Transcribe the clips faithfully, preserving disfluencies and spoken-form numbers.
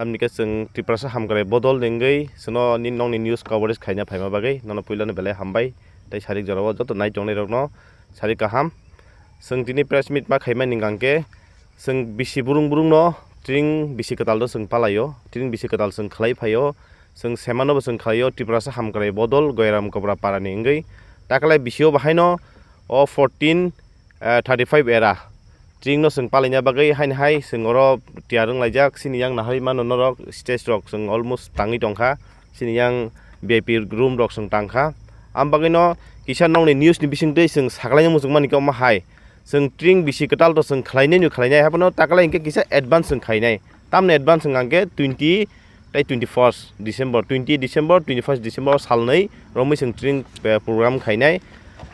Tamni khe chwng Tiprasa Hamkrai Bodol ni wngwi chwngno ni nokni news coverage khaina phaima bagwi nono puilano belai hambai. Tei sarik jorao joto nai tongnai rokno sarik kaham. Chwng tini press meet ma khaimani hwnkhe chwng bisi burung burungno tring bisi kwtalno chwng palaio, tring bisi kwtal chwng khlai phaio, chwng semano bo chwng khlaio Tiprasa Hamkrai Bodol Goyaram Kopra Parani wngwi. Taklai bisio bahaino o fourteen, eh, thirty five era tringno chwng palaina bagwi haini hai chwng oro tiyar wnglaijak. Chini yang nahai mano norok stage rok chwng almost tangwi tongkha, chini yang V I P room rok chwng tangkha. Am bagwino kisa nokni news ni bisingtwi chwng saklaina muchungmani khe omo hai chwng tring bisi kwtal to chwng khlainai no khlainai, haphano taklai hwnkhe kisa advance chwng khainai. Tamni advance hwnkha hwnkhe twenty tei twenty first December, twenty December, twenty first December o salnwi romwi chwng tring, eh, program khainai.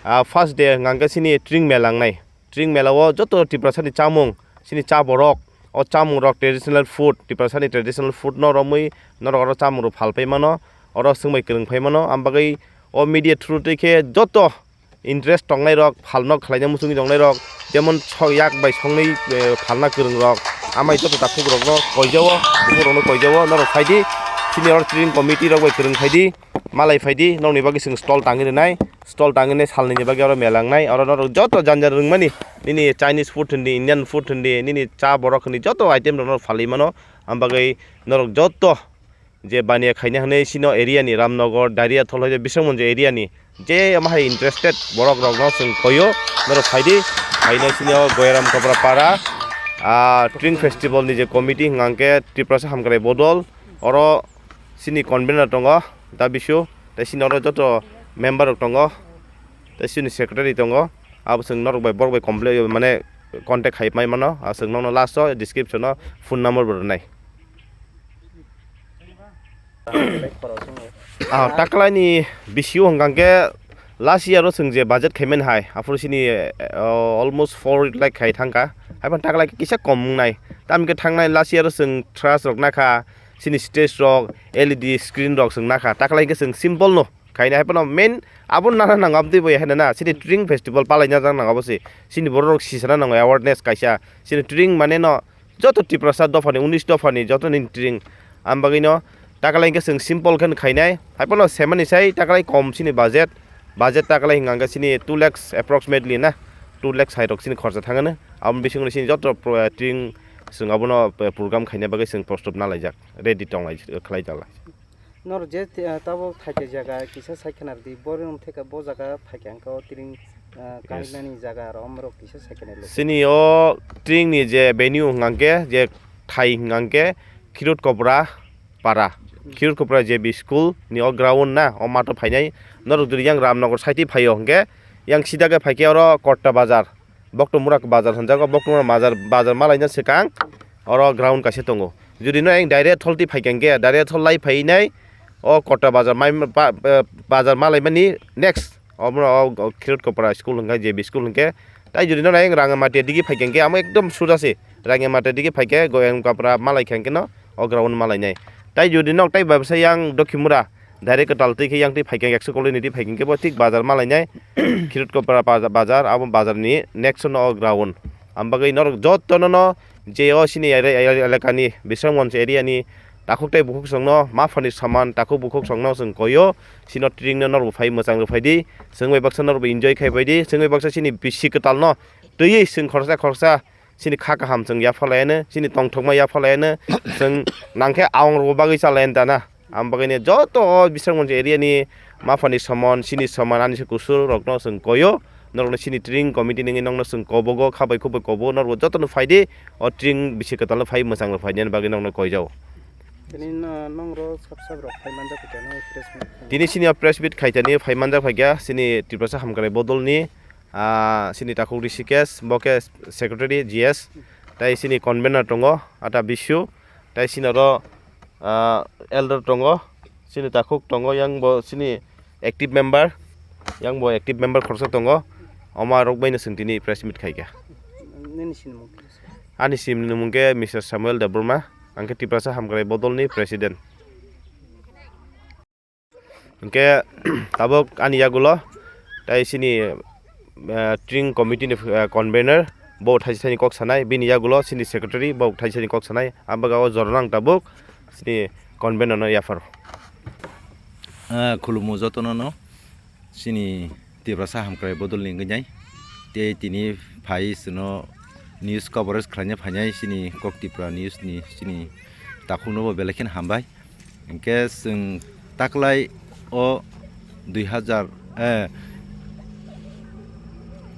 Ah, first day hwnkha hwnkhe chini tring mela wngnai. Tring mela o joto Tiprasa ni chamung, chini cha borok, o chamung rok traditional food, Tiprasa ni traditional food no romwi norok oro chamung rok phal pai mano, oro swngbai kwrwng phai mano. Am bagwi o media through twi khe joto interest tongnai rok, phalno khlaina muchungwi tongnai rok, jemon so-, yak bai songnwi, eh, phalna kwrwng rok, amai joto takhuk rokno koijao, bukhuk rokno koijao, norok phaidi, senior training committee rok bai kwrwng phaidi, malai phaidi, nokni bagwi chwng stall tangwi rwnai, stall tangwi nai salnwini bagwi oro mela wngnai, oro norok joto jan jan rwngmani, nini Chinese food hindi, Indian food hindi, nini cha borok hindi, joto item rok norok phalwi mano, am bagwi norok joto je baniya khaina hwnwi sino area ni Ramnagar, Daria thol hai Biswngmanja area ni je omo hai interested borok rok no chwng koio, norok phaidi, phaina sino Goyaram Kopra Para, ah, Tring Festival ni je committee hwnkha hwnkhe Tiprasa Hamkrai Bodol, oro sini convener tongo, da bisu, tei sini oro joto member rok tongo, tei sini secretary tongo, abo chwng norok bai borok bai complain mane contact khai mai mano, ah, chwng nokno last o description o phone number bo rwnai. Ah, taklaini bisio hwnkha hwnkhe last year o chwng je budget khaimani hai, aphuru sini, eh, almost four lakh khai thangkha. Haiphano taklai kisa kom wngnai. Tamni khe thangnai last year o chwng trash rok nakha, sini stage rok, L E D screen rok chwng nakha. Taklai khe chwng simple no khaina haiphano main abo nana nango, aboni bo hai nana. Sini Tring Festival palaina jang nango abo se. Sini borok rok sisana nango awareness kaisa. Sini Tring mane no joto Tiprasa dophani, unis dophani joto ni tring. Am bagwi no taklai hwnkhe chwng simple khe khainai. Haiphano semani sai taklai kom sini budget. Budget taklai hwnkha hwnkhe sini two lakhs approximately na. Two lakhs hai rok sini khorcha thangano. Aboni bisingo sini joto pro-, tring chwng abono, eh, program khaina bagwi chwng prostut nalaijak. Ready tonglai, khlai jalai. Norok je, eh, tabuk thaike jaga kisa sai khna rwdi, borok wng theka bo jaga phaikha hwnkhe o tring, eh, Yes. Kainani jaga aro omorok kisa sai khna rwdi. Sini o tring ni je venue hwnkha hwnkhe, je thai hwnkha hwnkhe Khirut Kopra Para. Hmm. Khirut Kopra J B school ni o ground na, o mato phainai. Norok jodi yang Ramnagar side phaio hwnkhe, yang sida khe phaikhe oro Kotta Bazar. Boktongmura bazar hwnjago, Boktongmura bazar, bazar malaina swkang oro ground kaisa tongo. Jodi no ayang direct thol twi phaikha hwnkhe, direct thol lai phainai o Kotta bazar mai, ba, ba, bazar malaimani next omo o, o Khirut Kopra school hwnkhe, J B school hwnkhe. Tai jodi no ayang Rangamati digi phaikha hwnkhe, amo ekdom suja se Rangamati digi phaikhe, Goyang Kapra malaikha hwnkhe no o ground malainai. Tai jodi no tai babsa yang Dokhimura direct kwtal twi khe yang twi phaikha, ekso koloi ni twi phaikha hwnkhe bo thik bazar malainai, Khirut Kopra baza-, bazar, abo bazar ni next no o ground. Am bagwi norok joto no no je o sini ele-, ele-, elaka ni Bisramganj area ni takhuk tei bukhuk song no ma phani saman takhuk bukhuk song no chwng koio, sino tring no norok bo phai mwchang rw phai di, chwng bai baksa norok bo enjoy khai bai di, chwng bai baksa sini bisi kwtal no twiwi chwng khoroksa khoroksa sini kha kaham chwng yapha laiano, sini tongthokma yapha laiano, chwng nangkhe awang rokbo bagwi cha laian tana. Am bagwino joto o Bisramganj area ni maphani somon, sini somon, ani se kusur rokno chwng koyo, norokno sini tring committee nungwi nokno chwng kobogo, kha bai khuk bai kobogo, norokbo jotono phaidi, o tring bisi kwtalno phai mwchangno phaidi ani bagwi nokno koijao. Tini no-, nongro sab sab rok phai manjak khe tini press meet. Tini sini o press meet khaitani phai manjak phaikha, sini Tiprasa Hamkrai Bodolni, ah, sini takhuk Rishikesh, bo khe secretary G S, tai sini convener tongo, ata Bishu, tai sini oro, ah, elder tongo, sini takhuk tongo, yang bo sini active member, yang bo active member khoroksa tongo, omo rok baino chwng tini press meet khaikha. Nini sinimung? Ani sinimung khe Mister Samuel Debbarma, ang khe Tiprasa Hamkrai Bodolni president. Hwnkhe tabuk ani yagulo tai sini, eh, tring committee ni, eh, convener bo thaisa thaini kok sanai, bini yagulo sini secretary bo thaisa thaini kok sanai, ang bagao jornang tabuk Sri convener no yapharo. Ah, khulumo jotono no, chini Tiprasa Hamkrai Bodolni wngnai. Tei tini phai chwngno news coverage khlaina phainai chini Kok Tipra News ni chini takhukno bo belai kheno hambai. Hinkhe chwng taklai o dui hazar, eh,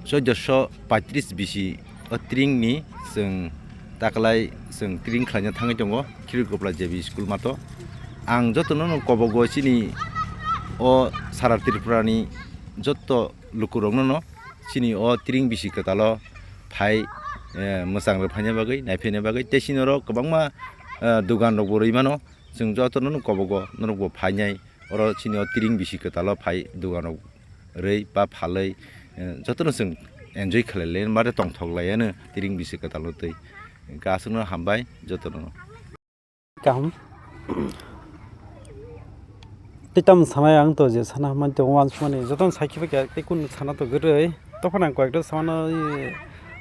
chauddosho paitris bisi o tringni chwng taklai chwng tring khlaina thangwi tongo Khirikopla J B school mato. Ang jotono no kobogo chini o sara Tripurani joto lukurokno no chini o tring bisi kwtalo phai, eh, mwchang rwphaina bagwi, naiphaina bagwi. Tei chini oro kwbangma, eh, dugan rokbo rwi mano. Chwng jotono no kobogo norokbo phainai. Oro chini o tring bisi kwtalo phai dugan rok rwi ba phalwi, eh, jotono chwng enjoy khlai lai mare tongthok lai ano tring bisi kwtalo twi. Hwnkhe aswkno hambai jotono. Kaham. Tei tamo sanai ang to je sana hwnmani tongo uansukmani jotono sakhe bai kha tei kunu sana to kwrwi. Tokphano ang koyekta samano, eh,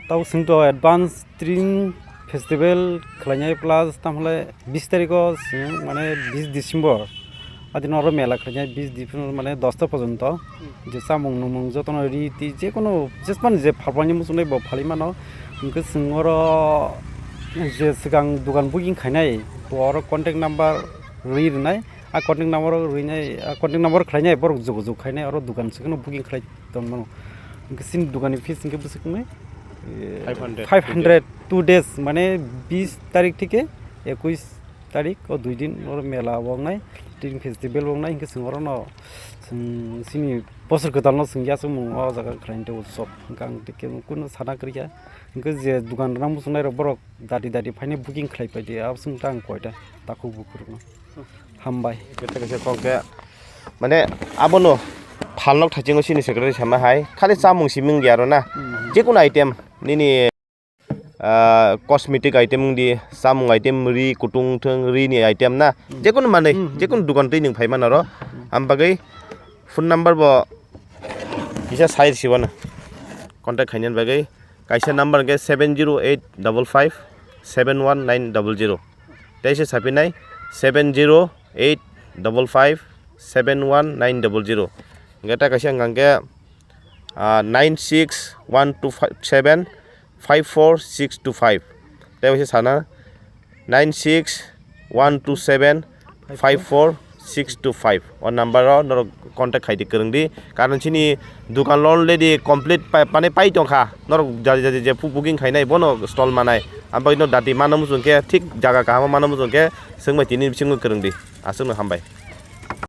tabo chwng to advance tring festival khlainai plus tamhole bis tarikho chwng mane bis December. Adino oro mela khlainai bis December mane dosta porjonto. Je chamung numung jotono ri twi jekono jesmani je phalmani muchungnai bo phalwi mano. Hwnkhe chwng oro je swkang dugan booking khainai bo oro contact number rwi rwnai. A contact number rwinai, a contact number khlainai borok jugajug khainai oro dugan swkangno booking khlai tongmano. Hwnkhe chini duganni fees hwnkhe bwswk wngnai, eh, five hundred, five hundred two days, mane bis tarik theke ekuis tarik o dui din oro mela bo wngnai, tring festival bo wngnai, hwnkhe chwng orono chwng chini bosor kwtalno chwng yachakmung o jaga khlainai utsob, hwnkhe ang tei kunu sana kwrwikha, hwnkhe je dugan rwna muchungnairok borok dati dati phainai booking khlai paidi, abo chwng tang koita takhuk bukhuk rwkno. Hambai. Kete kaisa kok khe, mane, abono phalnok thaichingwi chini secretary sama hai, khali chamung simi wngya aro na. Hmm. Jekunu item nini, ah, cosmetic item wngdi, chamung item, ri kutung thwng, ri ni item na. Hmm. Jekunu manwi, hmm, hmm, jekunu dukan twi nwng phai mano ro. Hmm. Am bagwi phone number bo kisa sai rwsibano contact khainani bagwi. Kaisa number hwnkhe seven zero eight double five seven one nine double zero. Tei se sapinai seven zero eight double five seven one nine double zero. Hwnkhe ta kaisa hwnkha hwnkhe, ah, nine six one two five seven five four six two five. Tei se sana nine six one two seven five four six two five. O number o norok contact khaidi kwrwngdi. Karon chini dukan lo already complete pai, mane pai tongkha. Norok jadi jadi je booking khainai bono stall manai. Ambai no dati mano muchung khe thik jaga kaham mano muchung khe swngbai tini bisingo kwrwngdi. Aswkno hambai.